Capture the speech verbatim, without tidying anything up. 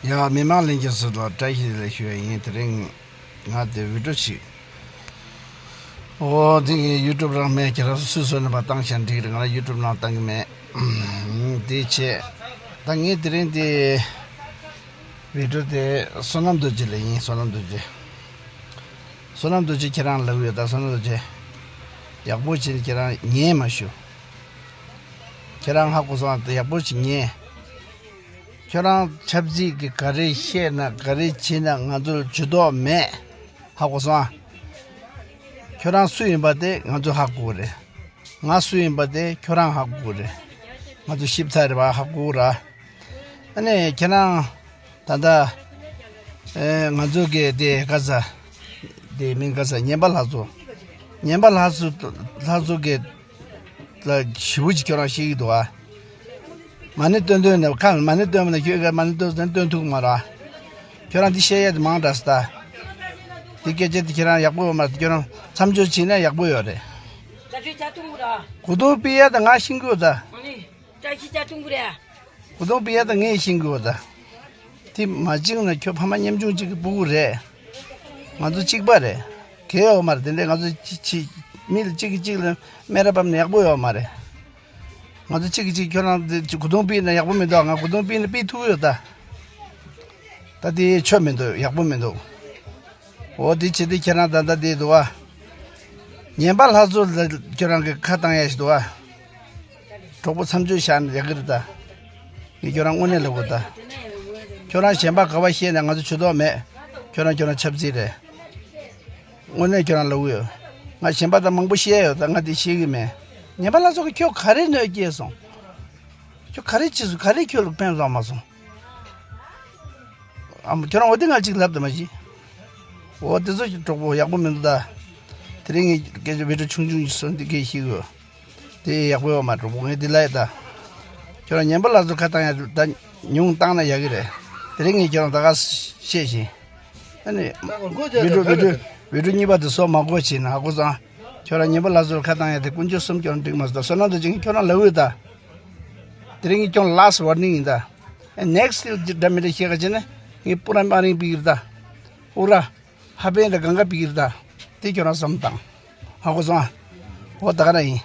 ཡ། མི་མང་ལྷན་རྒྱས་ཚོ་ལ་བཀྲ་ཤིས་བདེ་ལེགས་ཞུ་ཡ་ཡིན། དེ་རིང་ང་དེ་བི་ཌིའོ་ཞིག་འོ་དེ་གི་ཡུ་ཊུབ་རང་མེད། ཁྱེད་རང་སུས་བཟོས་ནས་པ་བཏང་བྱས་འགྲིག་རེད། ང་རང་ཡུ་ཊུབ་ནང་བཏང་གི་མེད། དེ་བྱས་ད་ངས་དེ་རིང་དེ་བི་ཌིའོ་དེ་བསོད་ནམས་རྡོ་རྗེ་ལ་ཡིན། བསོད་ནམས་རྡོ་རྗེ། བསོད་ནམས་རྡོ་རྗེ་ཁྱེད་རང་ལབ་ཡོད་ད། བསོད་ནམས་རྡོ་རྗེ། ཡག་པོ་བྱས་ནས་ཁྱེད་རང་ཉན་མ་ཞུ། ཁྱེད་རང་ཧ་གོ་སོང་ཨ། ཡག་པོ་ཞིག་ཉན། ཁྱོད་རང་ཆབ་སྲིད་ཀྱི་ག་རེ་བཤད་ན་ག་རེ་བྱེད་ན་ང་ཚོར་ཇུས་གཏོགས་མེད། ཧ་གོ་སོང་ཨ། ཁྱོད་རང་སུ་ཡིན་པ་དེ་ང་ཚོས་ཧ་གོ་གི་རེད། ང་སུ་ཡིན་པ་དེ་ཁྱོད་རང་ཧ་གོ་གི་རེད། ང་ཚོ་ཞིབ་ཚགས་རེད་པ། ཧ་གོ་གི་ར། ཨ་ནི་ཁྱེད་རང་ད་ལྟ་ཨེ་ང་ཚོ་གི་དེ་ག་ས་དེ་མིང་ག་ས་ཉན་པ་ལྷ་མཚོ། ཉན་པ་ལྷ་མཚོ། ལྷ་མཚོ་གི་ལ་ཞེ་པོ་ཅིག་ཁྱོད་རང་ཤེས་ཀྱི་འདུག་ཨ། མ་ཎི་འདོན་འདོན་ནས་ཁ་མ་ཎི་འདོན་པ་ན་ཁྱོད་ཀྱིས་མ་ཎི་འདོན་ཟེར་འདོན་ཐུབ་མ་ར། ཁྱོད་རང་འདི་བཤད་ཡ་དེ་མང་དྲགས་སོང་ད། འདི་སྐད་ཆ་དེ་ཁྱེད་རང་ཡག་པོ་ཡོད་མ་རེད། ཁྱོད་རང་མཚམས་འཇོག་བྱས་ན་ཡག་པོ་ཡོད་རེད། གོ་བརྡ་སྤེལ་ཡ་དེ་ང་ཤེས་ཀྱི་ཡོད་ད། བཀྲ་ཤིས་ལྕགས་ཐུང་གི་རེད། གོ་བརྡ་སྤེལ་ཡ་དེ་ངས་ཤེས་ཀྱི་ཡོད་ད། དེ་མ་གཅིག་ན་ཁྱོད་ཕ་མ་ཉམ་ཆུང་གཅིག་གི་སྤུ་གུ་རེད། ང་ཚོ་གཅིག་པ་རེད། གལ་ཡོད་མ་རེད། དེ་འདྲས་ང་ཚོ་གཅིག་གཅིག་མི་ལ་གཅིག་གིས་གཅིག་ལ་སྨད་ར་ཕབ་ན་ཡག་པོ་ཡོད་མ་རེད། ང་ཚོ་གཅིག་གིས་གཅིག་ཁྱོད་རང་དེ་གོ་བརྡ་སྤེལ་ན་ཡག་པོ་མི་འདུག་ང་གོ་བརྡ་སྤེལ་ན་སྤེལ་ཐུབ་ཡོད་ད། ད་དེ་ཆོ་མི་འདུག་ཡག་པོ་མི་འདུག་འོ་དེ་བྱེད་དུས་ཁྱེད་རང་ད་ལྟ་དེ་འདུག་ཨ། ཉན་པ་ལྷ་མཚོ་ལ་ཁྱོད་རང་གི་ཁ་བཏང་ཡ་ཞིག་འདུག་ཨ། གྲོགས་པོ་མཚམས་སྦྱོར་བཞག་ན་ཡག་གི་རེད་ད། ངས་ཁྱོད་རང་དངོས་གནས་ལབ་དགོས་ད། ཁྱོད་རང་གཞན་པ་ག་པར་བཤད་ན་ང་ཚོ་ཇུས་གཏོགས་མེད། ཁྱོད་རང་ཁྱོད་རང་ཆབ་སྲིད་རེད། དངོས་གནས་ཁྱོད་རང་ལབ་ཀྱི་ཡོད། ང་གཞན་པ་དང་མང་པོ་བཤད་ཡོད་ད། ང་དེ་བཤད་ཀྱི་མེད། ཉན་པ་ལྷ་མཚོ་གིས་ཁྱོད་ག་རེ་གནོད་སྐྱེལ་སོང་། ཁྱོད་ག་རེ་བྱས་སོང་། ག་རེ་ཁྱོད་ལ་ཕན་བཏགས་མ་སོང་། ཨ་མ་ཁྱོད་རང་འོ་དེ་ང་གཅིག་ལབ་དང་མ་གཞི། འོ་དེ་ཚོ་གྲོགས་པོ་ཡག་པོ་མི་འདུག་ད། དེ་རིང་ངས་སྐད་ཆ་བི་ཌིའོ་ཆུང་ཆུང་ཞིག་བཟོས་འདི་སྐད་བཤད་ཀྱི་ཡོད། དེ་ཡག་པོ་ཡོད་མ་གྲོགས་པོ། ངས་འདི་ལབ་ཡ་ད། ཁྱོད་རང་ཉན་པ་ལྷ་མཚོ་ཁ་བཏང་ཡ་ད་ཉུང་བཏང་ན་ཡག་གི་རེད། དེ་རིང་ངས་ཁྱོད་རང་ད་ག་བཤད་བཞིན། ཨ་ནི་བི་ཌིའོ་བི་ཌིའོ་བི་ཌིའོ་གཉིས་པ་དེ་སོགས་མ་དགོས་བྱས་ན་ཧ་གོ་སོང་། ཁྱོད་རང་ཉན་པ་ལྷ་མཚོ་ཁ་བཏང་ཡ་དེ་དཀོན་མཆོག་གསུམ་ཁྱོད་རང་འགྲིག་མ་སོང་། བསོད་ནམས་དང་བཅས་ཁྱོད་རང་ལབ་ཡོད་ད། དེ་རིང་གི་ཁྱོད་ལ་ལཱསི་ཝར་ནིང་ཡིན་ད། ཨེ་ནེགསི་འདྲ་མི་འདྲ་བཤད་ག་བྱས་ན་ངས་སྤུ་ར་དམར་རིང་ཕུད་ཀྱི་རེད་ད། སྤུ་ར། ཧ་པན་དང་གང་ག་ཕུད་ཀྱི་རེད་ད། དེ་ཁྱོད་རང་བསམ་བཏང་། ཧ་གོ་སོང་ཨ། འོ་ད་ག་རང་ཡིན།